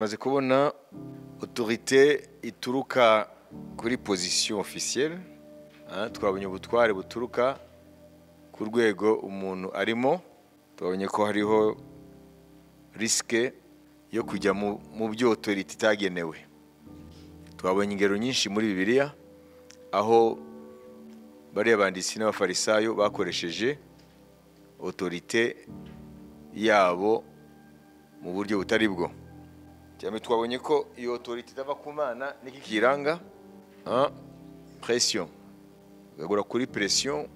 Maze kubona autorité ituruka kuri position officielle, twabonye ubutware buturuka ku rwego umuntu arimo, twabonye ko hariho risque yo kujya mu byo autorité itagenewe. Twabonye ingero nyinshi muri Bibiliya aho bariya banditsi n'abafarisayo bakoresheje autorité yabo mu buryo butari bwo. Cyane twabonye ko iyo autorité itava ku Mana niki kiranga pression, gagura kuri pression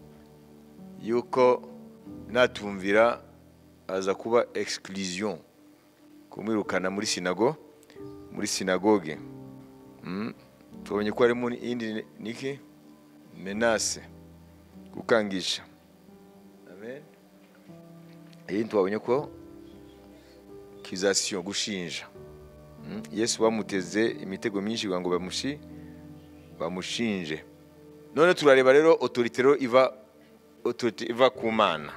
yuko natumvira aza kuba exclusion, kumwirukana muri sinago, muri sinagoge. Twabonye ko harimo indi niki menace, gukangisha. Amen. Iyi twabonye ko accusation, gushinja. Yesu bamuteze imitego myinshi kugira ngo bamushinje. None turareba rero autorité rero iva, autorité iva ku Mana.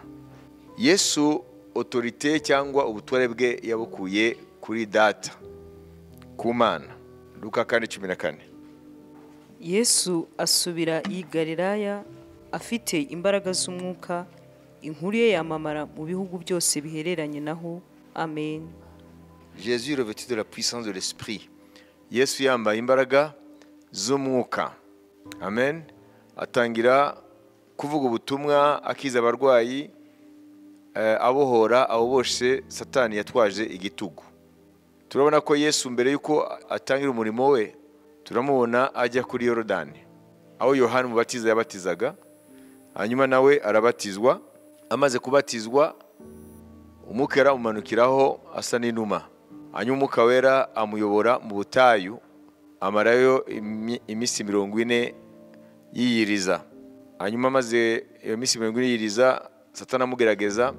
Yesu autorité cyangwa ubutware bwe yabukuye kuri Data, ku Mana. Luka 4:14. Yesu asubira i Galilaya afite imbaraga z'umwuka, inkuru ye yamamara mu bihugu byose bihereranye naho. Amen. Jésus revêtu de la puissance de l'esprit. Yesu yambaye imbaraga z'umwuka. Amen. Atangira kuvuga ubutumwa, akiza abarwayi, abohora abo bose Satani yatwaje igitugu. Turabona ko Yesu mbere yuko atangira umurimo we, turamubona ajya kuri Yorodani aho Yohana Umubatiza yabatizaga, hanyuma nawe arabatizwa. Amaze kubatizwa umwuka yaramumanukiraho asa n'inuma, hanyuma umwuka wera amuyobora mu butayu, amarayo iminsi 40 yiyiriza. Hanyuma amaze iyo minsi 40 yiyiriza, Satani amugerageza,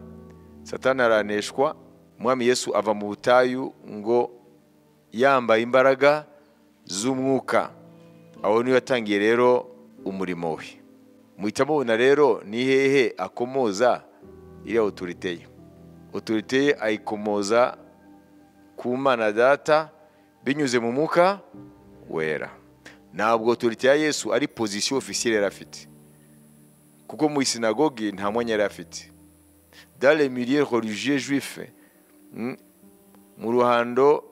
Satani araneshwa. Umwami Yesu ava mu butayu ngo yambaye imbaraga z'umwuka. Aho niyo yatangiye rero umurimo we. Muhita mubona rero ni hehe akomoza iriya autorité ye. Autorité ye ayikomoza ku Mana Data binyuze mu mwuka wera. Ntabwo autorité ya Yesu ari position officielle yari afite, kuko mu sinagogi nta mwanya yari afite. Dans les milieux religieux juifs, mu ruhando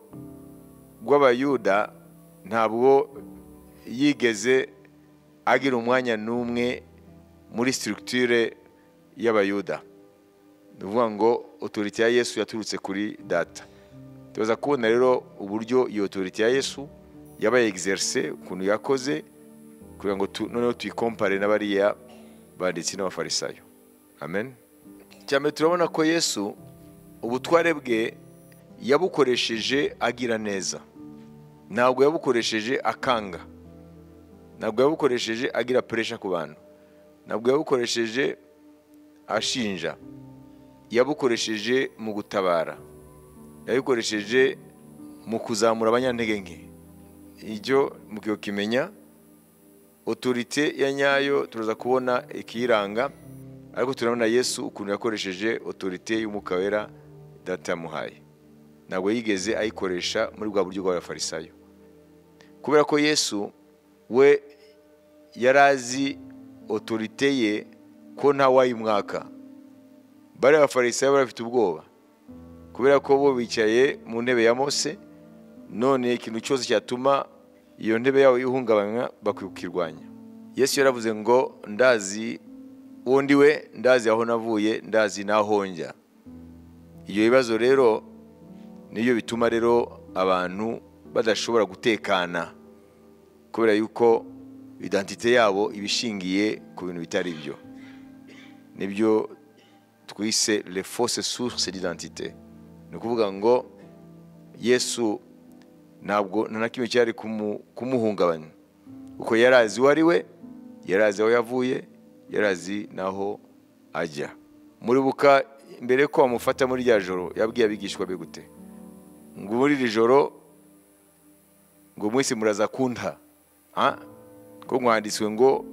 rw'Abayuda ntabwo yigeze agira umwanya n'umwe muri structure y'Abayuda. Ni ukuvuga ngo autorité ya Yesu yaturutse kuri Data. Tuza kubona rero uburyo iyo autorité ya Yesu yabaye exercée, ukuntu yakoze, kugira ngo noneho tuyikompare n'abariya banditsi n'abafarisayo. Amen. Cyane turabona ko Yesu ubutware bwe yabukoresheje agira neza. Ntabwo yabukoresheje akanga, ntabwo yabukoresheje agira pressure ku bantu, ntabwo yabukoresheje ashinja, yabukoresheje mu gutabara, yabikoresheje mu kuzamura abanyantege nke. Ibyo mukwiye kimenya. Autorité ya nyayo turaza kubona ikiranga, ariko turabona Yesu ukuntu yakoresheje autorité y'umwuka wera Data yamuhaye. Ntabwo yigeze ayikoresha muri bwa buryo bw'abafarisayo, kubera ko Yesu we yarazi autorité ye ko nta wayimwaka. Bari abafarisayo bari bafite ubwoba, kubera ko bo bicaye mu ntebe ya Mose, none ikintu cyose cyatuma iyo ntebe yabo ihungabanywa bakwiye kukirwanya. Yesu yaravuze ngo ndazi uwo ndi we, ndazi aho navuye, ndazi n'aho njya. Ibyo bibazo rero niyo bituma rero abantu badashobora gutekana, kubera yuko identité yabo iba ishingiye ku bintu bitari byo. Nibyo twise les fausses sources d'identité. Ni ukuvuga ngo Yesu ntabwo nta na kimwe cyari kumuhungabanya, kuko yarazi uwo ari we, yarazi aho yavuye, yarazi n'aho ajya. Muribuka mbere ko bamufata muri rya joro yabwiye abigishwa be gute? Ngo muri iri joro ngo mwese muraza kunta, ko mwanditswe ngo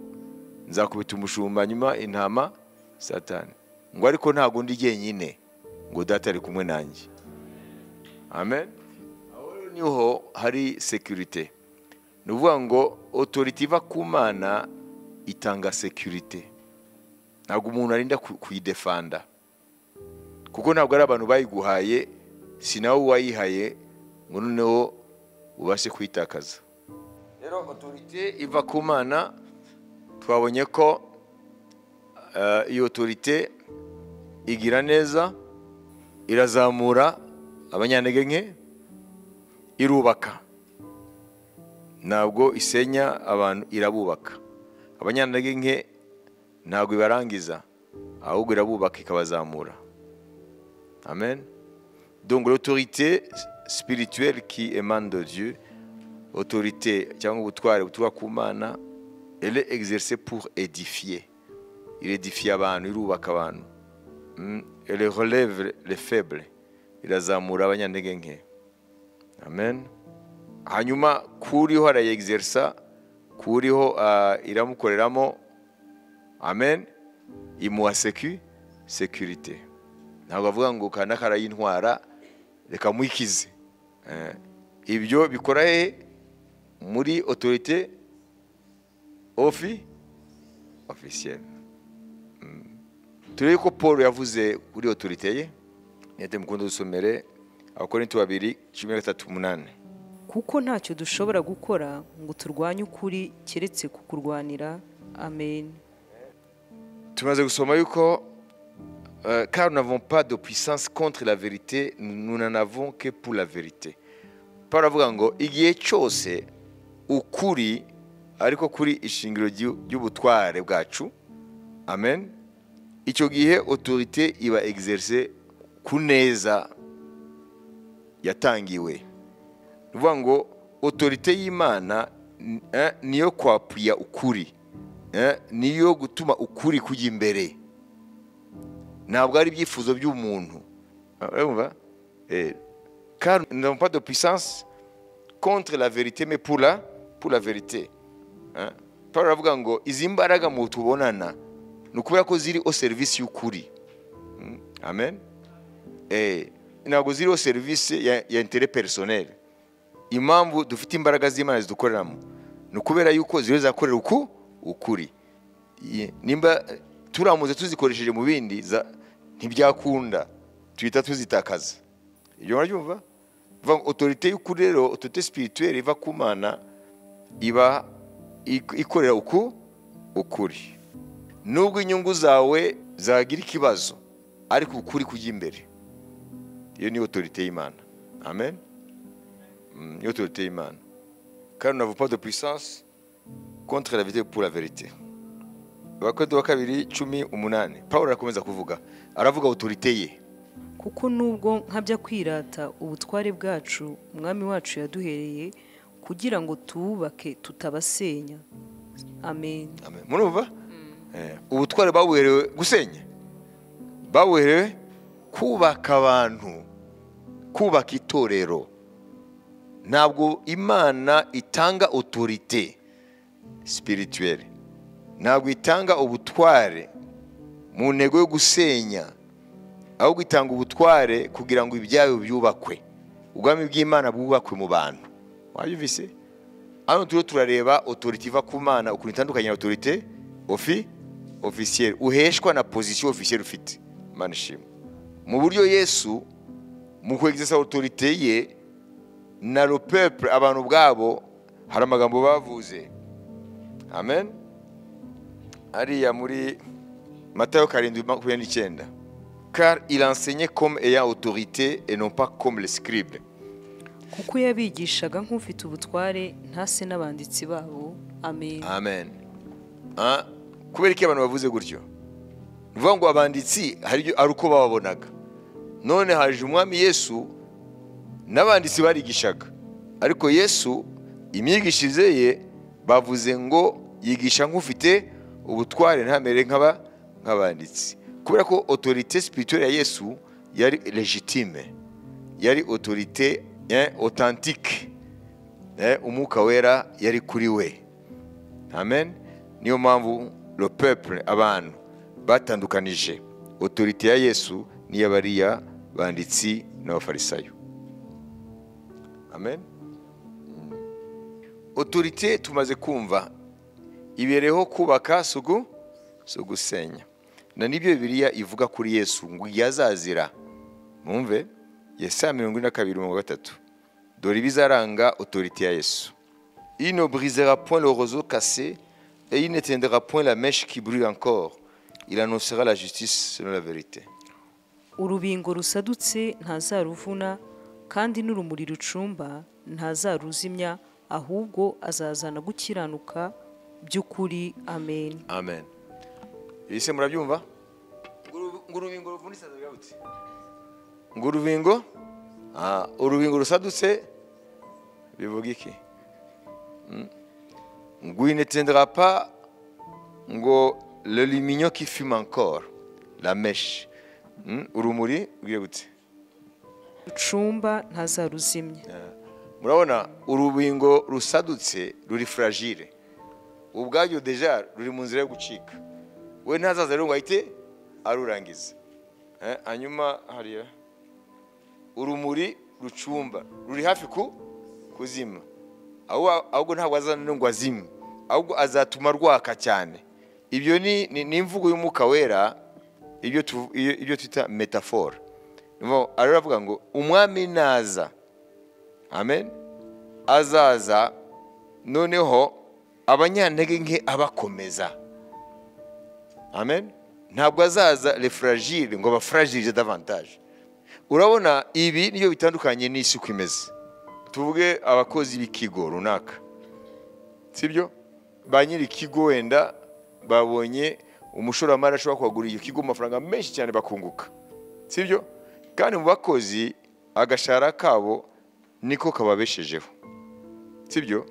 nzakubita umushumba nyuma intama Satani, ngo ariko ntabwo ndi jyenyine, ngo Data ari kumwe nanjye. Amen. Niho hari sécurité. Ni ukuvuga ngo autorité iva ku Mana itanga sécurité. Ntabwo umuntu arinda kuyidefanda, kuko ntabwo ari abantu bayiguhaye, si nawe wayihaye ngo noneho ubashe kuyitakaza. Rero autorité iva ku Mana, twabonye ko iyo autorité igira neza, irazamura abanyantege nke, irubaka. Ntabwo isenya abantu, irabubaka. Abanyantege nke ntabwo ibarangiza, ahubwo irabubaka ikabazamura. Amen. Donc l'autorité spirituelle qui émane de Dieu, autorité cyangwa ubutware buturuka ku Mana, elle est exercée pour édifier. Irédifie abantu, irubaka abantu. Elle relève les faibles, irazamura abanyantege nke. Amen. Hanyuma kuriho arayexersa, kuriho iramukoreramo. Amen. Imuha sécurité. Ntabwo avuga ngo kanaka arayintwara, reka mwikize. Ibyo bikora he? Muri autorité officielle. Turebe ko Paul yavuze kuri autorité ye. Niyate mukunda dusomere Abakorinto 2:13-8. Kuko ntacyo dushobora gukora ngo turwanye ukuri keretse kukurwanira. Amen. Tumaze gusoma yuko car nous n'avons pas de puissance contre la vérité, nous n'en avons que pour la vérité. Paul avuga ngo igihe cyose ukuri ariko kuri ishingiro ry'ubutware bwacu, amen, icyo gihe autorité iba exercée ku neza yatangiwe. Ni ukuvuga ngo autorité y'Imana niyo kwapuya ukuri, niyo gutuma ukuri kujya imbere, ntabwo ari ibyifuzo by'umuntu. Urumva? Car nous n'avons pas de puissance contre la vérité, mais pour la vérité. Hein? Paul aravuga ngo izi mbaraga mu tubonana ni ukubera ko ziri au service y'ukuri. Amen. Ntabwo ziri au service ya intérêt personnel. Impamvu dufite imbaraga z'Imana zidukoreramo ni ukubera yuko ziri zakorera ukuri. Nimba turamuze tuzikoresheje mu bindi ntibyakunda, tuhita tuzitakaza. Ibyo murabyumva? Bivuga ngo autorité y'ukuri rero, autorité spirituelle iva ku Mana, iba ikorera ukuri. Nubwo inyungu zawe zagira ikibazo, ariko ukuri kujya imbere. Iyo ni autorité y'Imana. Amen. Ni autorité y'Imana. Car nous n'avons pas de puissance contre la vérité, pour la vérité. Abakorinto wa kabiri 10:8. Paul arakomeza kuvuga, aravuga autorité ye. Kuko nubwo nkabya kwirata ubutware bwacu umwami wacu yaduhereye kugira ngo tuwubake tutabasenya. Amen. Amen. Murumva? Ubutware babuherewe gusenya, babuherewe kubaka abantu, kubaka itorero. Ntabwo Imana itanga autorité spirituelle, ntabwo itanga ubutware mu ntego yo gusenya, ahubwo itanga ubutware kugira ngo ibyayo byubakwe, ubwami bw'Imana bwubakwe mu bantu. Wabyumvise? Hano turiho turareba autorité iva ku Mana ukuntu itandukanye na autorité officielle uheshwa na position officielle ufite. Imana ishimwe. Mu buryo Yesu mu kwexersa autorité ye na le peuple, abantu ubwabo, hari amagambo bavuze. Amen. Hariya muri Matayo 7:29. Car il enseignait comme ayant autorité et non pas comme les scribes. Kuko yabigishaga nk'ufite ubutware, ntase n'abanditsi babo. Amen. Amen. Hein? Kubera iki abantu bavuze gutyo? Ni ukuvuga ngo abanditsi hari ibyo ari uko bababonaga. None haje umwami Yesu, n'abanditsi barigishaga, ariko Yesu imyigishirize ye bavuze ngo yigisha nk'ufite ubutware, ntamere nk'abanditsi. Kubera ko autorité spirituelle ya Yesu yari légitime, yari autorité, hein, authentique, hein, umwuka wera yari kuri we. Amen. Niyo mpamvu le peuple, abantu batandukanije autorité ya Yesu n'iy'abariya banditsi n'abafarisayo. Amen. Amen. Autorité tumaze kumva ibereho kubaka sugu so gusenya. Na nibyo Bibiliya ivuga kuri Yesu ngo yazazira. Mwumve Yesaya 42:3. Dore ibizaranga autorité ya Yesu. Il ne brisera point le roseau cassé et il n'éteindra point la mèche qui brûle encore. Il annoncera la justice selon la vérité. Urubingo rusadutse ntazaruvuna kandi n'urumuri rucumba ntazaruzimya, ahubwo azazana gukiranuka by'ukuri. Amen. Amen. Ese murabyumva? Ngurubingo ruvunitse azabutse. Ngurubingo? Urubingo rusadutse bivuga iki? Ngo il n'éteindra pas ngo le lumignon qui fume encore, la mèche. Urumuri ugiye gute? Rucumba ntazaruzimya. Murabona urubingo rusadutse ruri fragile. Ubwabyo deja ruri mu nzira yo gucika. We ntazaza rero ngo ahite arurangiza. Hanyuma hariya urumuri rucumba ruri hafi ku kuzima. Ahubwo ntabwo azana ngo azime, ahubwo azatuma rwaka cyane. Ibyo ni imvugo y'Umwuka Wera, ibyo twita metaphore. Aravuga ngo umwami naza, amen, azaza noneho abanyantege nke abakomeza. Amen. Ntabwo azaza les fragiles ngo bafragilize davantage. Urabona ibi niyo bitandukanye n'isi uko imeze. Tuvuge abakozi b'ikigo runaka, sibyo? Ba nyiri ikigo wenda babonye umushoramari ashobora kuhagura iyo kigo amafaranga menshi cyane bakunguka, sibyo? Kandi mu bakozi agashara kabo niko kababeshejeho, sibyo?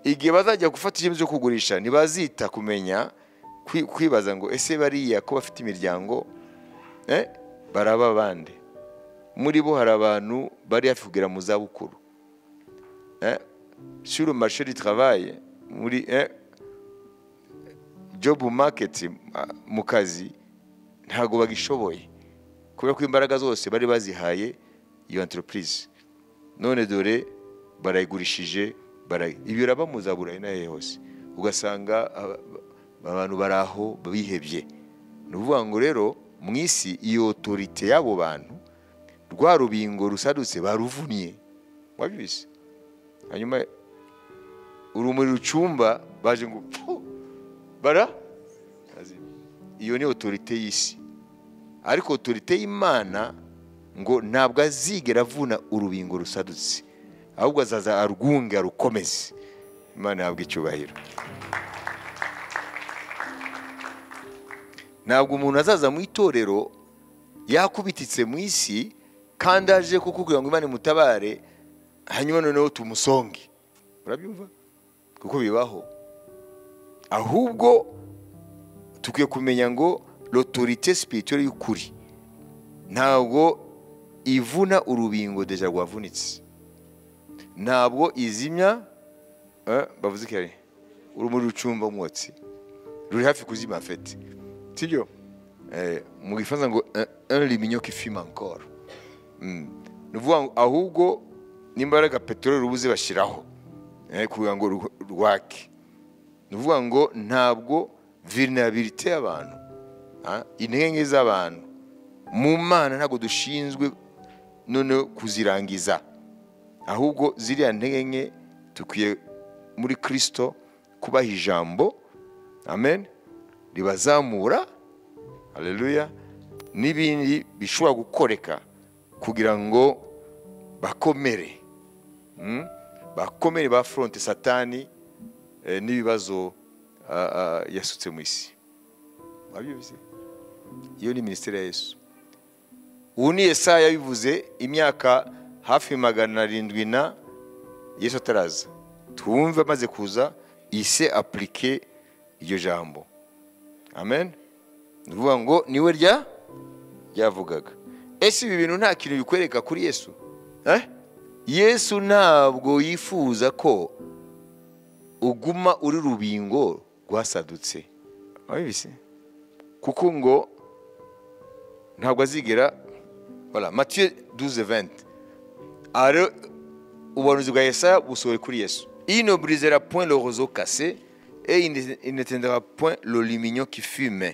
Igihe bazajya gufata icyemezo cyo kugurisha ntibazita kumenya kwibaza ngo ese bariya ko bafite imiryango baraba bande. Muri bo hari abantu bari hafi kugera mu zabukuru. Sur le marché du travail, muri job market mu kazi ntago bagishoboye kubera ko imbaraga zose bari bazihaye iyo entreprise. None dore barayigurishije, ibyo raba mu zaburayi naye hose ugasanga abantu baraho bihebye. Ni ukuvuga ngo rero mu isi iyo autorité y'abo bantu rwa rubingo rusadutse baruvunye, wabibise. Hanyuma urumuri rucumba baje ngo bara iyo ni autorité y'isi. Ariko autorité y'Imana ngo ntabwo azigera avuna urubingo rusadutse, ahubwo azaza arwunge arukomeze. Imana yahabwa icyubahiro. Ntabwo umuntu azaza mu itorero yakubititse mu isi kandi aje kukubwira ngo Imana imutabare, hanyuma noneho tumusonge. Urabyumva? Kuko bibaho. Ahubwo tukwiye kumenya ngo l'autorité spirituelle y'ukuri ntabwo ivuna urubingo deja rwavunitse, ntabwo izimya bavuze iki urumuri rucumba umwotsi ruri hafi kuzima fete, sibyo? Mu gifaransa ngo un lumignon qui fume encore. Nuvuga ahubwo n'imbaraga peteroli rubuze bashiraho kugira ngo rwake. Nuvuga ngo ntabwo vulnerabilité y'abantu, intege nke z'abantu mu Mana ntabwo dushinzwe none kuzirangiza, ahubwo ziriya ntege nke tukwiye muri Kristo kubaha ijambo, amen, ribazamura, haleluya, n'ibindi bishobora gukoreka kugira ngo bakomere, bakomere bafronte Satani n'ibibazo yasutse mu isi. Wabyumvise? Iyo ni ministeri ya Yesu. Ubu ni Yesaya yabivuze imyaka hafi 700 na Yesu ataraza. Twumve amaze kuza ise appliquer iryo jambo. Amen. Nuvuga ngo niwe rya ryavugaga. Ese ibi bintu nta kintu bikwereka kuri Yesu? Yesu ntabwo yifuza ko uguma uri rubingo rwasadutse. Wabibise? Kuko ngo ntabwo azigera. Voilà, Matthieu 12:20. Are Ubuhanuzi bwa Yesaya busohoye kuri Yesu. Il ne brisera point le roseau cassé et il n'éteindra point le lumignon qui fume.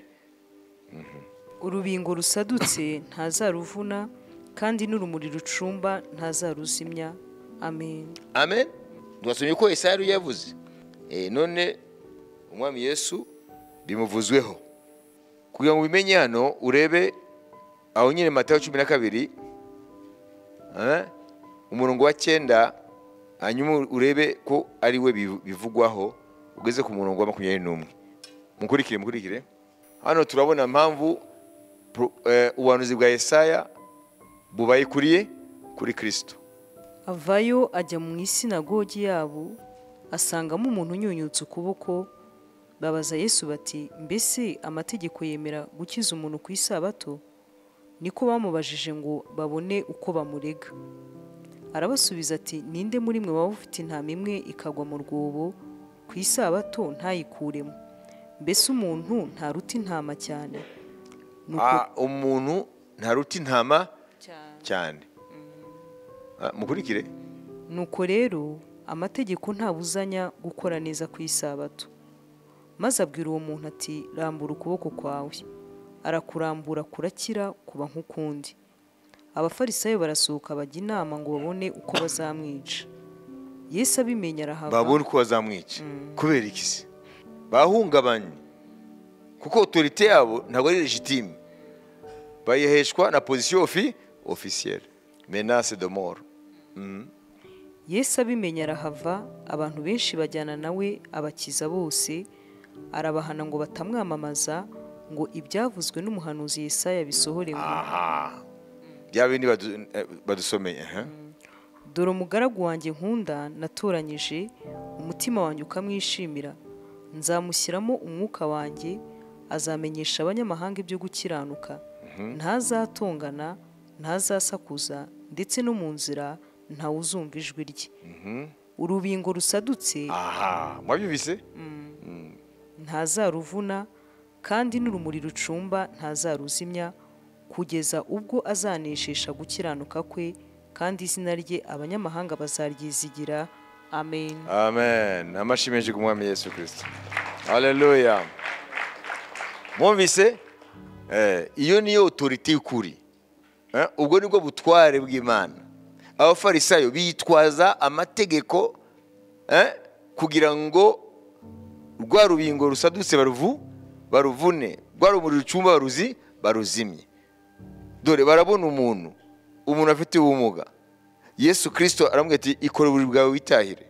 Urubingo rusadutse ntazaruvuna kandi n'urumuri rucumba ntazaruzimya. Amen. Amen. Twasomye ko Yesaya yari yavuze. None umwami Yesu bimuvuzweho. Kugira ngo ubimenye hano urebe aho nyine Matayo 12 umurongo wa 9, hanyuma urebe ko ari we bivugwaho ugeze ku murongo wa 21. Mukurikire. Hano turabona impamvu ubuhanuzi bwa Yesaya bubaye kuri Kristo. Avayo ajya mu isinagogi yabo asangamo umuntu unyunyutse ukuboko. Babaza Yesu bati mbese amategeko yemera gukiza umuntu ku isabato? Niko bamubajije ngo babone uko bamurega. Arabasubiza ati ninde muri mwe waba ufite intama imwe ikagwa mu rwobo ku isabato ntayikuremo? Mbese umuntu ntaruta intama cyane? Umuntu ntaruta intama cyane. Mukurikire. Nuko rero amategeko ntabuzanya gukora neza ku isabato. Maze abwira uwo muntu ati rambura ukuboko kwawe. Arakurambura kurakira kuba nk'ukundi. Abafarisayo barasohoka bajya inama ngo babone uko bazamwica. Yesu abimenya arahava. Babone uko bazamwica. Kubera iki se? Bahungabanye. Kuko autorité yabo ntabwo ari légitime. Bayiheshwa na position officielle. Menace de mort. Yesu abimenya arahava, abantu benshi bajyana nawe abakiza bose, arabahana ngo batamwamamaza ngo ibyavuzwe n'umuhanuzi Yesaya bisohore ngo aha bya bindi badusomeye. Dore umugaragu wanjye nkunda natoranyije, umutima wanjye ukamwishimira, nzamushyiramo umwuka wanjye, azamenyesha abanyamahanga ibyo gukiranuka, ntazatongana, ntazasakuza, ndetse no mu nzira ntawuzumva ijwi rye. Urubingo rusadutse aha mwabyumvise, ntazaruvuna kandi n'urumuri rucumba ntazaruzimya, kugeza ubwo azaneshisha gukiranuka kwe, kandi izina rye abanyamahanga bazaryizigira. Amen. Amen. Amashyi menshi ku mwami Yesu Kristo. Haleluya. Mwumvise? Iyo niyo autorité y'ukuri. Ubwo nibwo butware bw'Imana. Abafarisayo bitwaza amategeko kugira ngo rwa rubingo rusadutse baruvune, rwa rumuri rucumba baruzimye. Dore barabona umuntu afite ubumuga. Yesu Kristo aramubwira ati ikora uburiri bwawe witahire.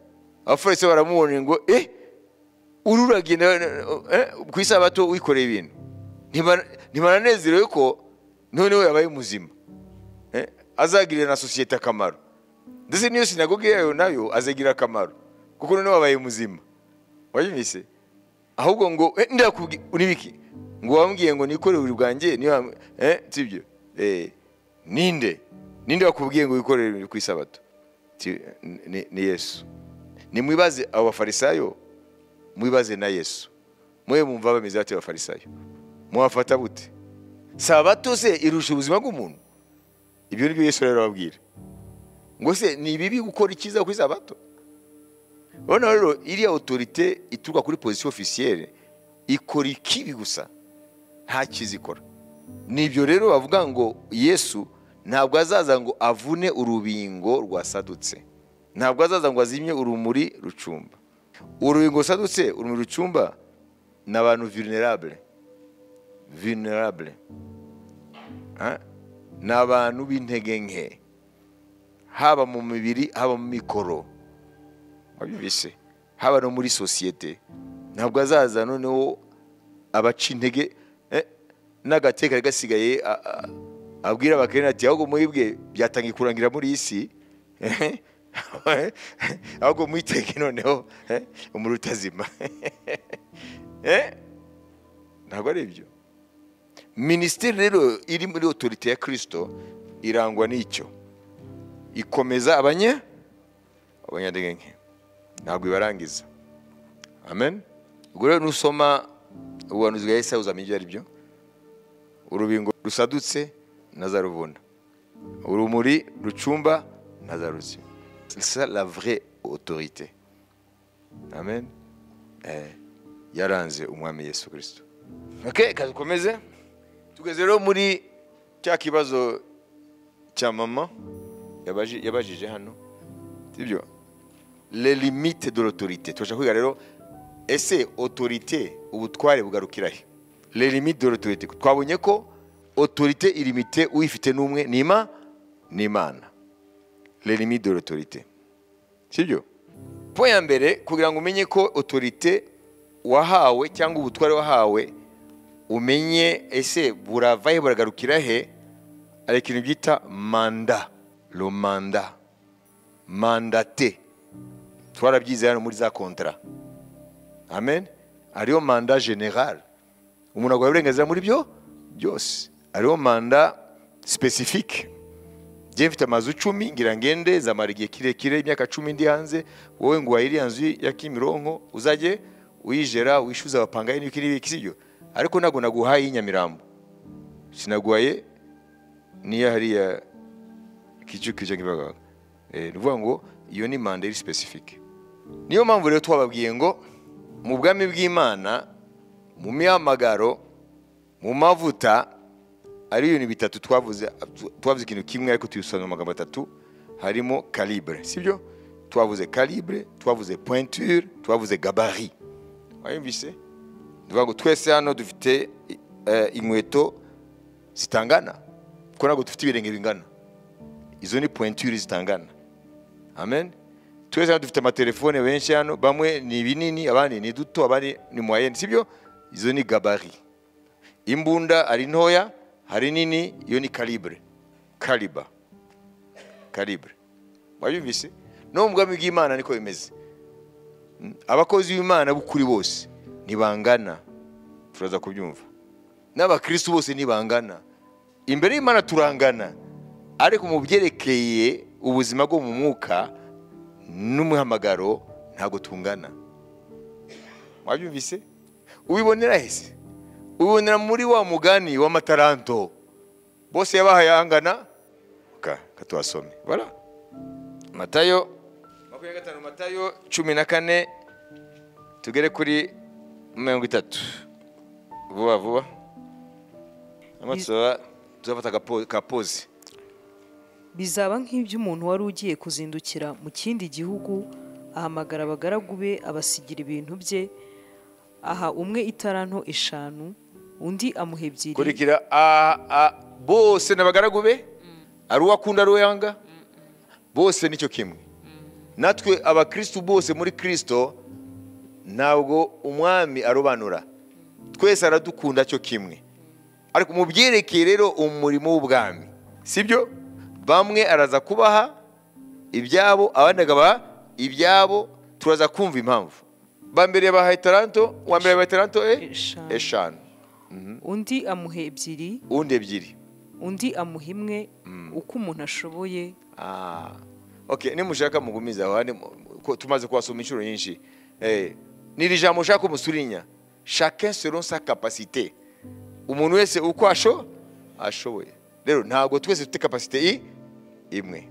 Abafarisayo baramubona ngo ururagenda ku isabato wikoreye ibintu. Ntibananezerewe ko noneho yabaye muzima. Azagirira na sosiyete akamaro. Ndetse niyo sinagoge yayo nayo azagira akamaro kuko noneho wabaye muzima. Wabyumvise? Ahubwo ngo ndakubwiye unibiki ngo wambwiye ngo nikore uburiri bwanjye niyo sibyo? Ninde wakubwiye ngo wikorere ku isabato? Ni Yesu. Nimwibaze abo bafarisayo, mwibaze na Yesu. Mwe mumva bameze bate abafarisayo? Mwafata bute? Sabato se irusha ubuzima bw'umuntu? Ibyo nibyo Yesu rero ababwira. Ngo se ni bibi gukora ikiza ku isabato? Urabona rero iriya autorité ituruka kuri position officielle ikora ikibi gusa, nta kizikora. Nibyo rero bavuga ngo Yesu ntabwo azaza ngo avune urubingo rwasadutse, ntabwo azaza ngo azimye urumuri rucumba. Urubingo rusadutse, urumuri rucumba ni abantu vulnerable. Ni abantu b'intege nke, haba mu mibiri, haba mu mikoro, wabyumvise, haba no muri sosiyete. Ntabwo azaza noneho abaca intege n'agateka gasigaye abwira abakene ati ahubwo mwibwe byatangiye kurangira muri iyi si, ahubwo mwiteke noneho umuriro utazima. Ntabwo ari ibyo. Minisiteri rero iri muri autorité ya Kristo irangwa n'icyo, ikomeza abanyantege nke, ntabwo ibarangiza. Amen. Ubwo rero nusoma ubuhanuzi bwa Yesaya uzamenya ibyo ari byo. Urubingo rusadutse ntazaruvuna, urumuri rucumba ntazaruzima. C'est ça la vraie autorité. Amen. Yaranze umwami Yesu Kristo. Okay, kadukomeze. Tugeze rero muri cya kibazo cya mama yabajije hano. Sibyo? Les limites de l'autorité. Turashaka kwiga rero ese autorité ubutware bugarukira he? Les limites de l'autorité. Twabonye ko autorité illimitée uyifite n'umwe ni Imana. Les limites de l'autorité. Sibyo? Point ya mbere kugira ngo umenye ko autorité wahawe cyangwa ubutware wahawe umenye ese buravahe buragarukira he, ari ikintu byita manda, le mandat, mandaté. Twarabyize hano muri za contrat. Amen. Ariyo mandat général. Umuntu agwa uburenganzira muri byo byose. Ariyo mandat spécifique. Njye mfite amazu 10 ngira ngende zamara igihe kirekire imyaka 10 ndi hanze, wowe ngo wayiriya nzu ya Kimironko uzajye uyijera wishyuza abapangayi n'ibiki n'ibiki, sibyo? Ariko ntabwo naguhaye Inyamirambo, sinaguhaye niya hariya Kicukiro cyangwa ni ukuvuga ngo iyo ni manda iri specifique. Niyo mpamvu rero twababwiye ngo mu bwami bw'Imana, mu mihamagaro, mu mavuta ari ibintu bitatu twavuze ikintu kimwe ariko tubisobanura mu magambo atatu. Harimo calibre, sibyo? Twavuze calibre, twavuze pointure, twavuze gabarit. Wayumvise? Ndavuga ngo twese hano dufite inkweto zitangana, kuko ntabwo dufite ibirenge bingana. Izo ni pointure zitangana. Amen. Twese hano dufite amatelefone benshi hano, bamwe ni binini, abandi ni duto, abandi ni moyenne, sibyo? Izo ni gabarit. Imbunda ari ntoya, hari nini, iyo ni calibre. Calibre. Calibre. Wayumvise? No mu bwami bw'Imana niko bimeze. Abakozi b'Imana b'ukuri bose ntibangana, turaza kubyumva. N'abakristo bose ntibangana. Imbere y'Imana turangana, ariko mu byerekeye ubuzima bwo mu mwuka n'umuhamagaro ntago tungana. Wabyumvise? Ubibonera hese? Ubibonera muri wa mugani w'amataranto. Bose yabahaye angana. Katuwasome. Voilà. Matayo 25, Matayo 14 tugere kuri 30. Vuba vuba. Amatsoa tuzafata ka pause. Bizaba nk'iby'umuntu wari ugiye kuzindukira mu kindi gihugu, ahamagara abagaragu be abasigira ibintu bye, aha umwe itaranto 5, undi amuha 2. Kurikira bose n'abagaragu be, ari uwakunda ari uwanga, bose nicyo kimwe. Natwe abakristo bose muri Kristo ntabwo umwami arobanura, twese aradukunda cyo kimwe. Ariko mu byerekeye rero umurimo w'ubwami, sibyo? Bamwe araza kubaha ibyabo, abandi akabaha ibyabo. Turaza kumva impamvu. Ba mbere bahaye taranto, uwa mbere bahaye taranto 5, undi amuha 2, undi 2, undi amuha 1, uko umuntu ashoboye. Okay, nimushaka mugumiza aho tumaze kuwasoma inshuro nyinshi. Ni ijambo ushaka umusurinya, chacun selon sa capacité. Umuntu wese uko ashoboye. Rero ntabwo twese dufite capacité imwe.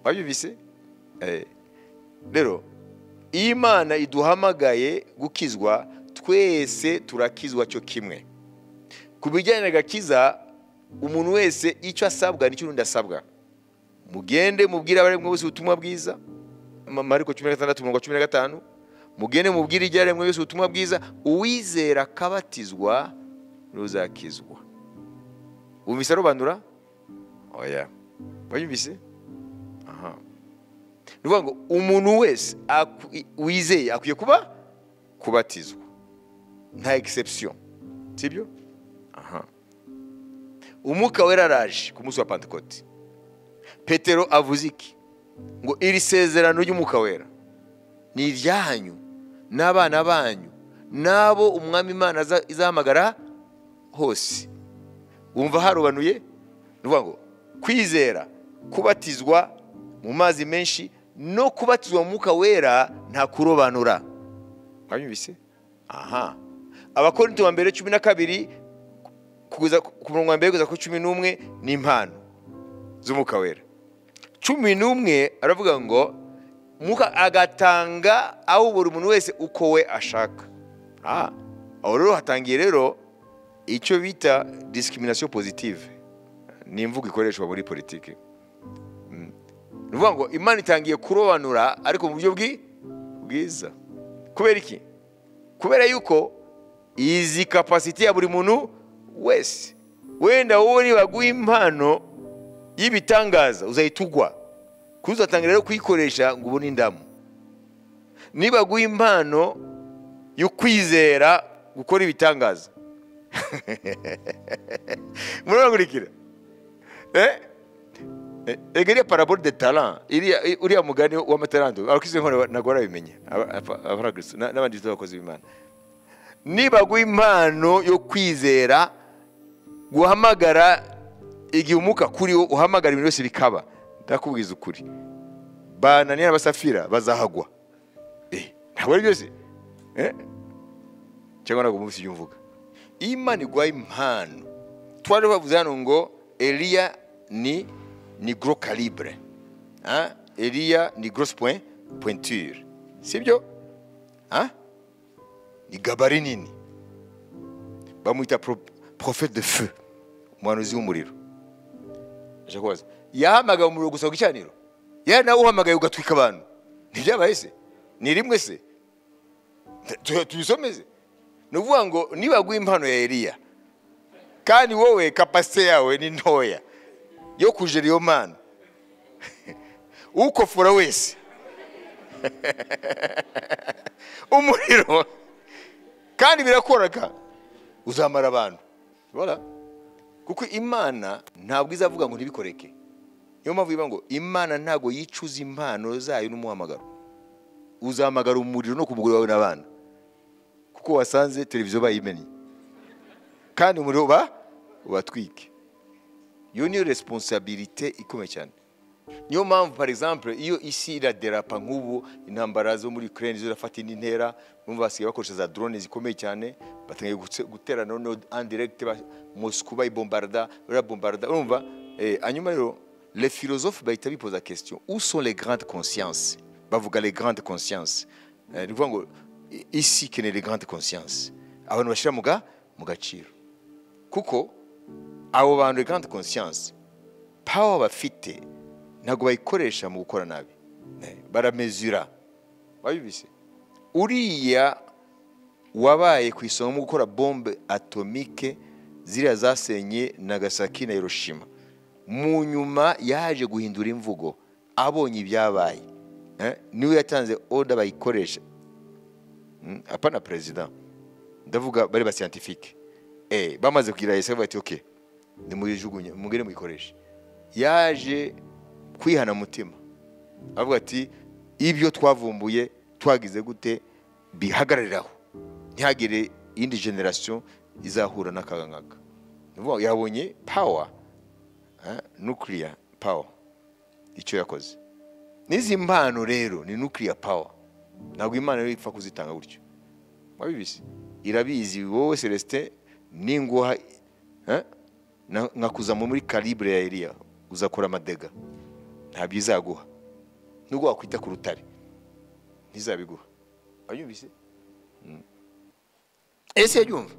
Wabyumvise? Rero Imana iduhamagaye gukizwa, twese turakizwa cyo kimwe. Ku bijyanye n'agakiza, umuntu wese icyo asabwa nicyo undi asabwa. Mugende mubwire abaremwe bose ubutumwa bwiza. Mariko 16:15. Mugende mubwire ibyaremwe bose ubutumwa bwiza, uwizera akabatizwa ruzakizwa. Wumvise arobanura? Oya. Wayumvise? Aha. Nuvuga ngo umuntu wese wizeye akwiye kuba kubatizwa. Nta exception. Sibyo? Aha. Umwuka wera araje ku munsi wa Pentecote. Petero avuze iki? Ngo iri sezerano ry'umwuka wera ni iryanyu n'abana banyu nabo umwami Imana izahamagara hose. Wumva harobanuye? Nuvuga ngo kwizera, kubatizwa mu mazi menshi no kubatizwa mu mwuka wera nta kurobanura. Mwabibise? Aha. Abakorinto wa mbere 12 kugeza ku murongo wa mbere kugeza ku 11 ni impano z'umwuka wera. 11 aravuga ngo Mwuka agatanga aho buri muntu wese uko we ashaka. Aho rero hatangiye rero icyo bita discrimination positive, ni imvugo ikoreshwa muri politiki. Ni ukuvuga ngo Imana itangiye kurobanura ariko mu buryo bwiza. Kubera iki? Kubera yuko izi capacity ya buri muntu wese. Wenda wowe nibaguha impano y'ibitangaza uzahita ugwa, kuko uzatangira rero kuyikoresha ngo ubone indamu. Nibaguha impano yo kwizera gukora ibitangaza murakurikira iriya parabole de talent, uriya mugani w'amatalanto abakristo ntabwo barabimenya, abakristo n'abandi bakozi b'Imana. Nibaguha impano yo kwizera guhamagara igihe umwuka kuri wo uhamagara ibintu byose bikaba, ndakubwiza ukuri, ba Ananiya na Safira bazahagwa. Ntabwo ari byose cyangwa ntabwo mubisi ibyo mvuga. Imana iguha impano. Twari bavuze hano ngo Eliya ni gros calibre, Eliya ni grosse pointure, sibyo? Ni gabari nini, bamwita prophète de feu, umuhanuzi w'umuriro. Yahamagaye umuriro gusa ku gicaniro, yari nawe uhamagaye ugatwika abantu. Ntibyabaye se? Ni rimwe se? Tubisomeze. Ni ukuvuga ngo nibaguha impano ya Eliya kandi wowe kapasite yawe ni ntoya yo kujera iyo mpano, ukofora wese umuriro kandi birakoraga, uzamara abantu. Voilà. Kuko Imana ntabwo izavuga ngo ntibikoreke. Niyo mpamvu ivuga ngo Imana ntabwo yicuza impano zayo n'umuhamagaro. Uzahamagara umuriro no ku mugore wawe n'abana, kuko wasanze televiziyo bayimennye kandi umuriro ubatwike. Iyo niyo responsabilité ikomeye cyane. Niyo mpamvu par exemple iyo isi iraderapa nk'ubu intambara zo muri Ukraine zirafata indi ntera, bumva basigaye bakoresha za drone zikomeye cyane, batangiye gutera noneho en direct Moscou bayibombarda, barabombarda, urumva. Hanyuma rero les philosophes bahita bipoza question, où sont les grandes consciences? Bavuga les grandes consciences. Ni ukuvuga ngo isi ikeneye les grandes consciences, abantu bashyira mu gaciro, kuko abo bantu les grandes consciences power bafite ntabwo bayikoresha mu gukora nabi, baramezura. Wabibise uriya wabaye ku isonga mu gukora bombe atomike ziriya zasenye Nagasaki na Hiroshima, mu nyuma yaje guhindura imvugo abonye ibyabaye, niwe yatanze order bayikoresha. Apana president, ndavuga bari ba scientifique, bamaze kugira ese bati okay nimuyijugunye mugere muyikoreshe. Yaje kwihana mutima avuga ati ibyo twavumbuye twagize gute bihagarariraho, ntihagire indi generation izahura n'akaga nkaka. Yabonye power, nuclear power, icyo yakoze. N'izi mpano rero ni nuclear power, ntabwo Imana rero ipfa kuzitanga gutyo. Wabibise, irabizi wowe Celestin, ninguha nkakuza muri calibre ya Eliya uzakora amadega, ntabyo izaguha nubwo wakwita ku rutare ntizabiguha. Wayumvise? Ese yumva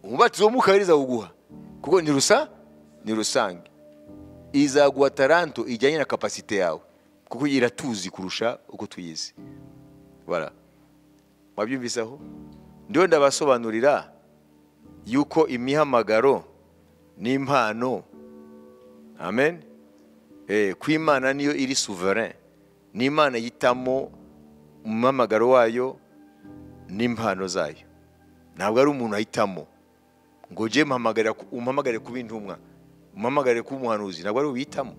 umubatizo w'umwuka wera izawuguha, kuko ni rusange. Izaguha taranto ijyanye na kapasite yawe, kuko iratuzi kurusha uko tuyizi. Voilà. Mwabyumvise aho? Ndiyo ndabasobanurira yuko imihamagaro n'impano, amen, ku Imana niyo iri souverain, ni Imana yitamo umuhamagaro wayo n'impano zayo. Ntabwo ari umuntu ahitamo ngo je umpamagare kuba intumwa, umpamagare kuba umuhanuzi. Ntabwo ari ubihitamo,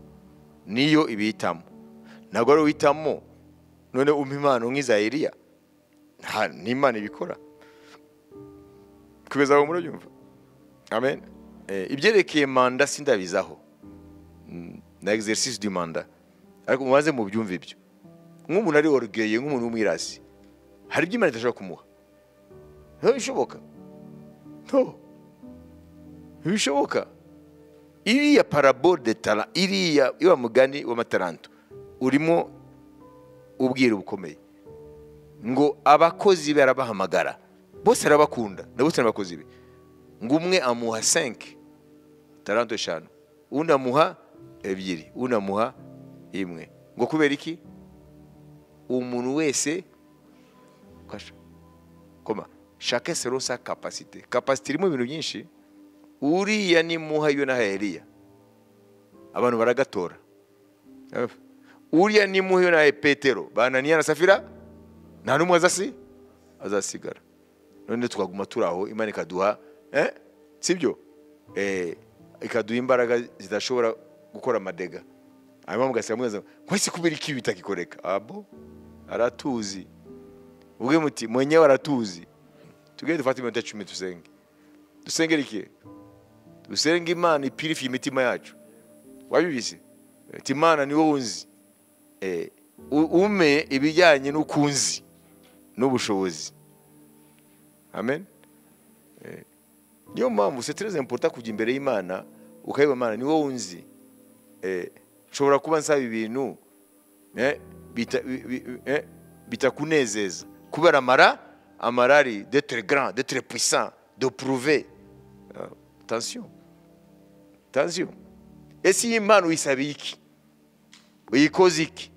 niyo ibihitamo. Ntabwo ari uhitamo none umpa impano nk'iza Eliya, ni Imana ibikora. Kugeza aho murabyumva? Amen. Ibyerekeye manda sindabizaho na exercice du mandat, ariko mubaze mubyumve ibyo. Nk'umuntu ari orgueilleux, nk'umuntu w'umwirasi, hari ibyo Imana idashobora kumuha. Ntibishoboka, ntibishoboka. Iriya parabole de talent, iriya iwa mugani w'amatalanto urimo Ubwira bukomeye ngo abakozi be arabahamagara bose arabakunda, ndabose n'abakozi be. Ngo umwe amuha 5 talanto 5, undi amuha 2, undi amuha 1. Ngo kubera iki? Umuntu wese koma chacun selon sa capacité. Capacité irimo ibintu byinshi. Uriya ni muha yo na Eliya, abantu baragatora. Uriya ni muha yo na Petero, bananiya na Safira, nta numwe azasigara. None twaguma turaho, Imana ikaduha sibyo, ikaduha imbaraga zidashobora gukora amadega. Hanyuma mugasanga mwaza kwese kubera iki bitakikoreka? Abo aratuzi. Ubwe muti mwenyewe aratuzi. Tugende dufate iminota 10 tusenge. Dusengere iki? Dusenge Imana ipurifiye imitima yacu. Wabibise? Ati Imana ni wowe unzi. Ume ibijyanye n'ukunzi n'ubushobozi. Amen. Niyo mpamvu c'est très important kujya imbere y'Imana ukayiba Imana ni wowe unzi. Nshobora kuba nsaba ibintu bitakunezeza kubera amarari d'être grand, d'être puissant, de prouver. Attention. Attention. Ese Imana uyisabiye iki? Uyikoze iki?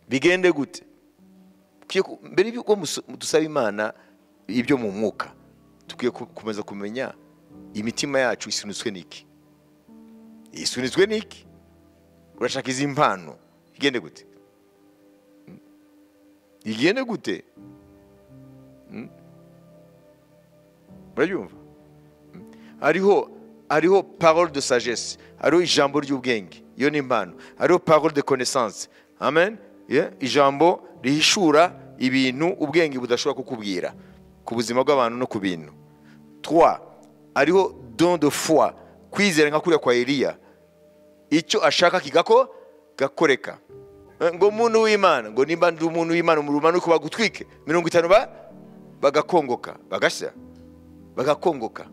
Bigende gute? Mbere yuko dusaba Imana ibyo mu mwuka, tukwiye kumeza kumenya imitima yacu isunitswe niki? Isunitswe niki? Urashaka izi mpano igende gute? Igende gute? Murabyumva? Hariho parole de sagesse, hariho ijambo ry'ubwenge, iyo ni impano. Hariho parole de connaissance. Amen. Ijambo rihishura ibintu ubwenge budashobora kukubwira ku buzima bw'abantu no ku bintu. 3 hariho don de foi, kwizera nka kuriya kwa Eliya, icyo ashaka kigako gakoreka. Ngo umuntu w'Imana, ngo nimba ndi umuntu w'Imana umurumanuko bagutwike 50 bagakongoka, bagashya, bagakongoka.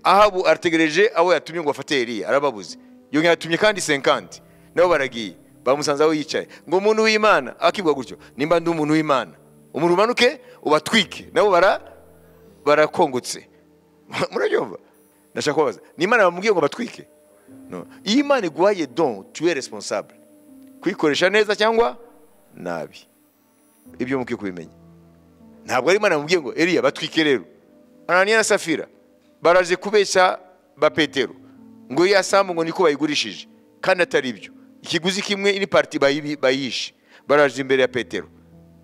Ahabu arategereje abo yatumye ngo afate Eliya, arababuze. Yongera yatumye kandi 50, nabo baragiye bamusanze aho yicaye. Ngo umuntu w'Imana akibwa gutyo, nimba ndi umuntu w'Imana umurumanuke ubatwike, nabo barakongotse. Murabyumva? Ndashaka kubaza, ni Imana bamubwiye ngo batwike? No. Iyo Imana iguhaye don, tu es responsable kuyikoresha neza cyangwa nabi. Ibyo mukwiye kubimenya. Ntabwo ari Imana bamubwiye ngo Eliya batwike rero. Ananiya na Safira baraje kubeshya ba Petero ngo ya sambu ngo niko bayigurishije, kandi atari ibyo. Ikiguzi kimwe ini parti bayishe. Baraje imbere ya Petero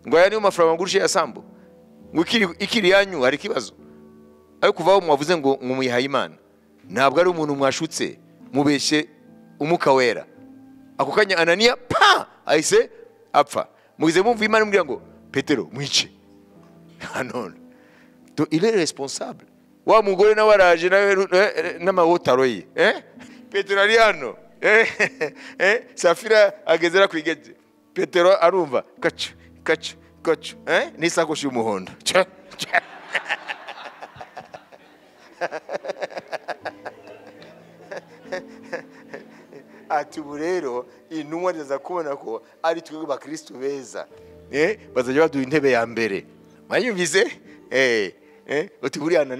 ngo aya niyo mafaranga ngurishije ya sambu, ngo ikiri yanyu hari kibazo. Ariko kuvaho mwavuze ngo mumuyihaye Imana, ntabwo ari umuntu mwashutse mubeshe umuka wera. Ako kanya Ananiya pa ahise apfa. Mugize mumva Imana imubwira ngo Petero mwice. None donc il est responsable. Wa mugore nawe araje nawe n'amahotaro ye. Petero ari hano. Safira agezera kwigeze. Petero arumva kacu kacu kacu n'isakoshi y'umuhondo. Ati ubu rero intumwa ziza kubona ko ari twebwe bakristo beza, bazajya baduha intebe ya mbere. Mwayumvise? Uti buriya na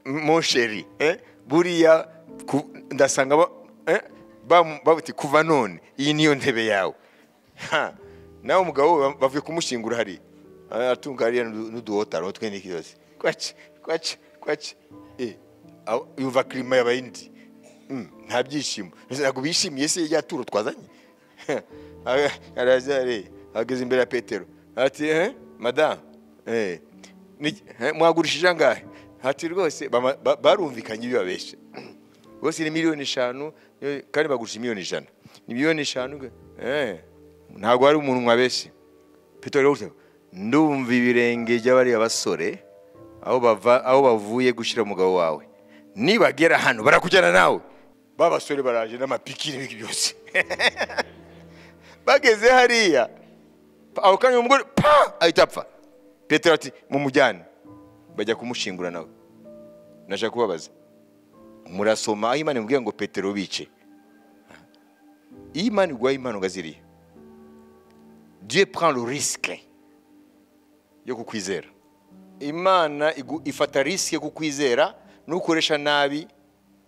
mon chéri, buriya ndasanga babuti kuva none iyi niyo ntebe yawe. Nawe umugabo bavuye kumushingura hari atunga hariya n'uduhotaro twe n'iki yose. Kwaci kwaci kwaci. Yumva klima y'abayindi. Nta byishimo. Ntabwo bishimiye se ya turo twazanye. Araza ageze imbere ya Petero. Ati madame, mwagurishije angahe? Ati rwose barumvikanye ibyo babeshe. Rwose ni miliyoni 5 kandi bagurisha miliyoni 100. Ni miliyoni 5. Ntabwo ari umuntu mwabeshe. Petero rwose ndumva ibirenge by'abari abasore aho bava aho bavuye gushira umugabo wawe. Nibagera hano barakujyana nawe. Babasore baraje n'amapiki n'ibiki byose. Bageze hariya aho kanya umugore pa ahita apfa. Petero ati mumujyane. Bajya kumushingura nawe. Nashaka kubabaza, murasoma aho Imana imubwiye ngo Petero bice. Iyo Imana iguhaye impano ngaziriye, Dieu prend le risque yo kukwizera. Imana ifata risque yo kukwizera, nukoresha nabi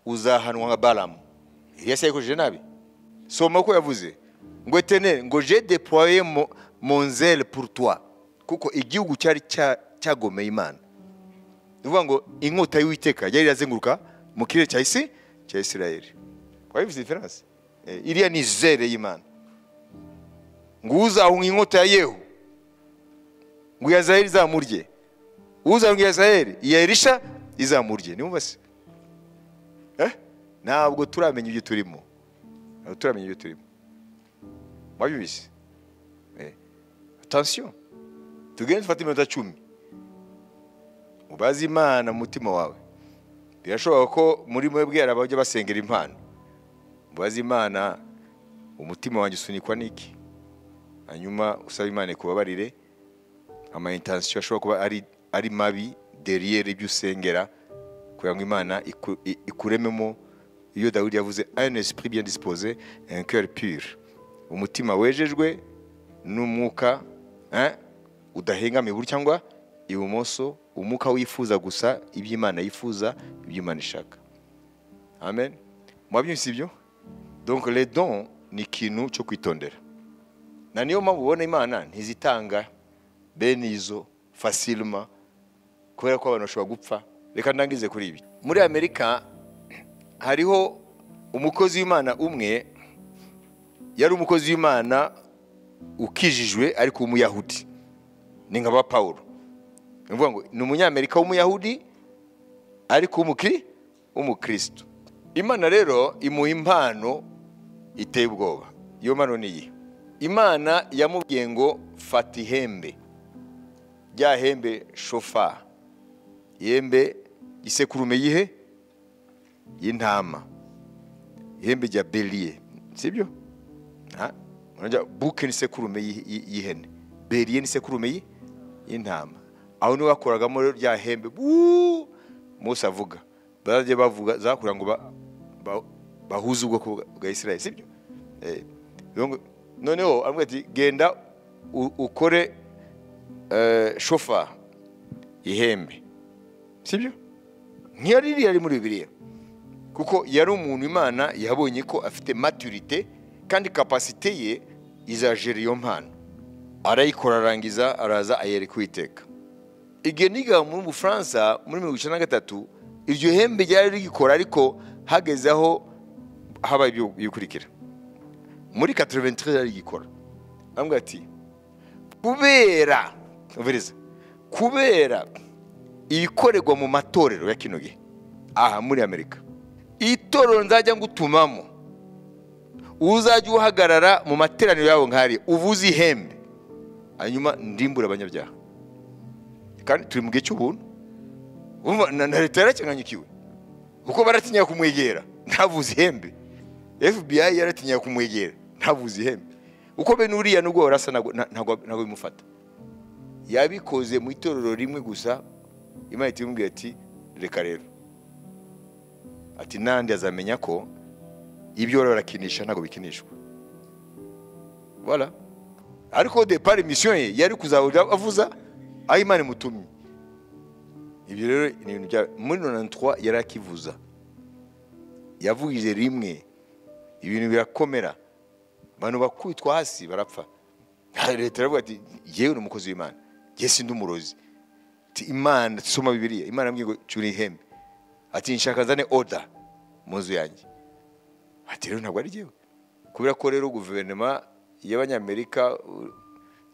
uzahanwa nka Balamu. Yesu yakoresheje nabi. Soma ko yavuze ngo Éternel ngo j'ai déployé mon zèle pour toi, kuko igihugu cyari cyagomeye Imana. Nuvuga ngo inkota y'Uwiteka yari irazenguruka mu kirere cya isi cya Isirayeli. Wabivuze difference? Iriya ni zèle y'Imana. Ngo uzahunga inkota ya Yehu, ngo iya Zaheli izamurye, uzahunga iya Zaheli, iya Elisha izamurye. Niwumva se? Ntabwo turamenya ibyo turimo. Ntabwo turamenya ibyo turimo. Wabivuze? Attention. Tugende dufate iminota 10. Ubaze Imana mu mutima wawe. Birashoboka ko muri mwebwe hari abajya basengera impano. Ubaze Imana, umutima wanjye usunikwa n'iki? Hanyuma usaba Imana ikubabarire ama intention ashobora kuba ari mabi derrière ibyo usengera, kugira ngo Imana ikurememo. Iyo Dawidi yavuze un esprit bien disposé, un cœur pur, umutima wejejwe n'umwuka udahengamiye iburyo cyangwa ibumoso, umwuka wifuza gusa ibyo Imana yifuza, ibyo Imana ishaka. Amen. Mwabyumvise ibyo? Donc les dons ni ikintu cyo kwitondera. Na niyo mpamvu ubona Imana ntizitanga bene izo facilement, kubera ko abantu bashobora gupfa. Reka ndangize kuri ibi. Muri Amerika hariho umukozi w'Imana umwe, yari umukozi w'Imana ukijijwe ariko umuyahudi, ni nka ba Paulo. Nuvuga ngo ni umunyamerika w'umuyahudi ariko umukristo. Imana rero imuha impano iteye ubwoba. Iyo mpano ni iyi. Imana yamubwiye ngo fata ihembe, rya hembe shofa, ihembe isekurume yihe y'intama, ihembe rya bélier, sibyo? Unajya buke ni sekurume y'ihene, bélier ni sekurume y'intama. Aho niho bakoragamo rya hembe Mose avuga, barajye bavuga zakura ngo bahuze ubwoko bwa Isirayeli, sibyo? Noneho aramubwira ati genda ukore shofa, ihembe, sibyo? Ntiyari yari muri Bibiliya, kuko yari umuntu Imana yabonye ko afite maturité kandi capacité ye izagera iyo mpano. Arayikora arangiza, araza ayereka Uwiteka. Igihe niga muri Bufaransa muri 1993, iryo hembe ryari rigikora, ariko hageze aho haba ibyo bikurikira. Muri 93 yari rigikora. Ambwira ati kubera kubera ibikorerwa mu matorero ya kino gihe aha muri Amerika, itorero nzajya ngutumamo, uzajya uhagarara mu materaniro yabo nkari uvuze ihembe, hanyuma ndimbura abanyabyaha. Kandi turi mu gihe cy'ubuntu, na leta yarakenganyikiwe kuko baratinya kumwegera ntavuze ihembe. FBI yaratinya kumwegera ntavuze ihembe, uko bene uriya nubwo barasa ntabwo bimufata. Yabikoze mu itorero rimwe gusa, Imana itimubwira ati reka rero, ati nandi azamenya ko ibyo barakinisha ntabwo bikinishwa. Voilà. Ariko de par mission ye yari kuzahora avuza aho Imana imutumye. Ibyo rero ni ibintu bya muri 93 yari akivuza, yavugije rimwe ibintu birakomera, abantu bakubitwa hasi barapfa. Leta iravuga ati yewe ni umukozi w'Imana, jye sindi umurozi. Ati Imana, soma Bibiliya, Imana yambwiye ngo cura ihembe, ati nshaka nzane order mu nzu yanjye. Ati rero ntabwo ari jyewe. Kubera ko rero guverinoma y'Abanyamerika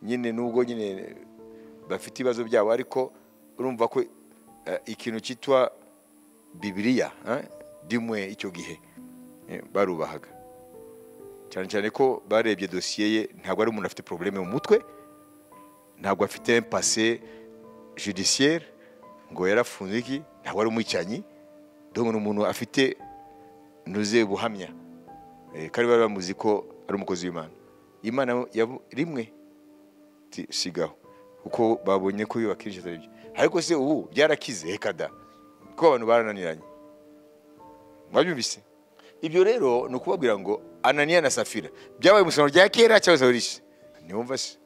nyine nubwo nyine bafite ibibazo byabo, ariko urumva ko ikintu cyitwa Bibiliya dimwe icyo gihe barubahaga cyane cyane ko barebye dosiye ye, ntabwo ari umuntu afite problème mu mutwe, ntabwo afite passé judiciaire ngo yarafunze iki, ntabwo ari umwicanyi, donc ni umuntu afite ntuze buhamya, kandi bari bamuzi ko ari umukozi w'Imana. Imana rimwe sigaho kuko babonye ko bibakirisha atari byo. Ariko se ubu byarakize hekada kuko abantu barananiranye. Mwabyumvise? Ibyo rero ni ukubabwira ngo Ananiya na Safira byabaye mu isano rya kera cyangwa se rishya. Niwumva se?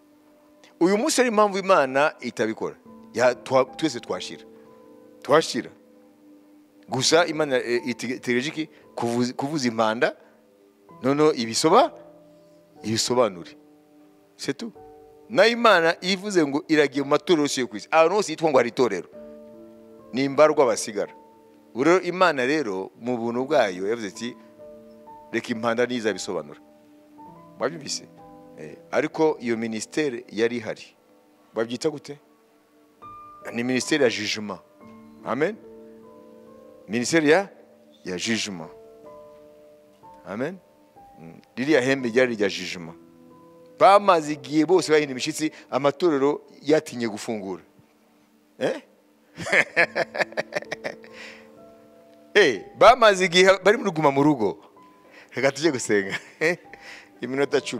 Uyu munsi ari impamvu Imana itabikora. Twese twashira. Gusa Imana itegereje iki? Kuvuza impanda, noneho ibisobanure. C'est tout. Na Imana ivuze ngo iragiye mu matorero yose yo ku isi, ahantu hose yitwa ngo hari itorero, ni imbarwa basigara. Rero Imana rero mu buntu bwayo yavuze iti reka impanda nizabisobanura. Mwabyumvise? Ariko iyo ministere yari ihari. Babyita gute? Ni ministere ya jugement. Amen. Ministere ya jugement. Amen. Ririya hembe ryari rya jugement. Bamaze igihe bose bahinda imishyitsi, amatorero yatinye gufungura. Bamaze igihe bari muri guma mu rugo. Reka tujye gusenga. Iminota 10.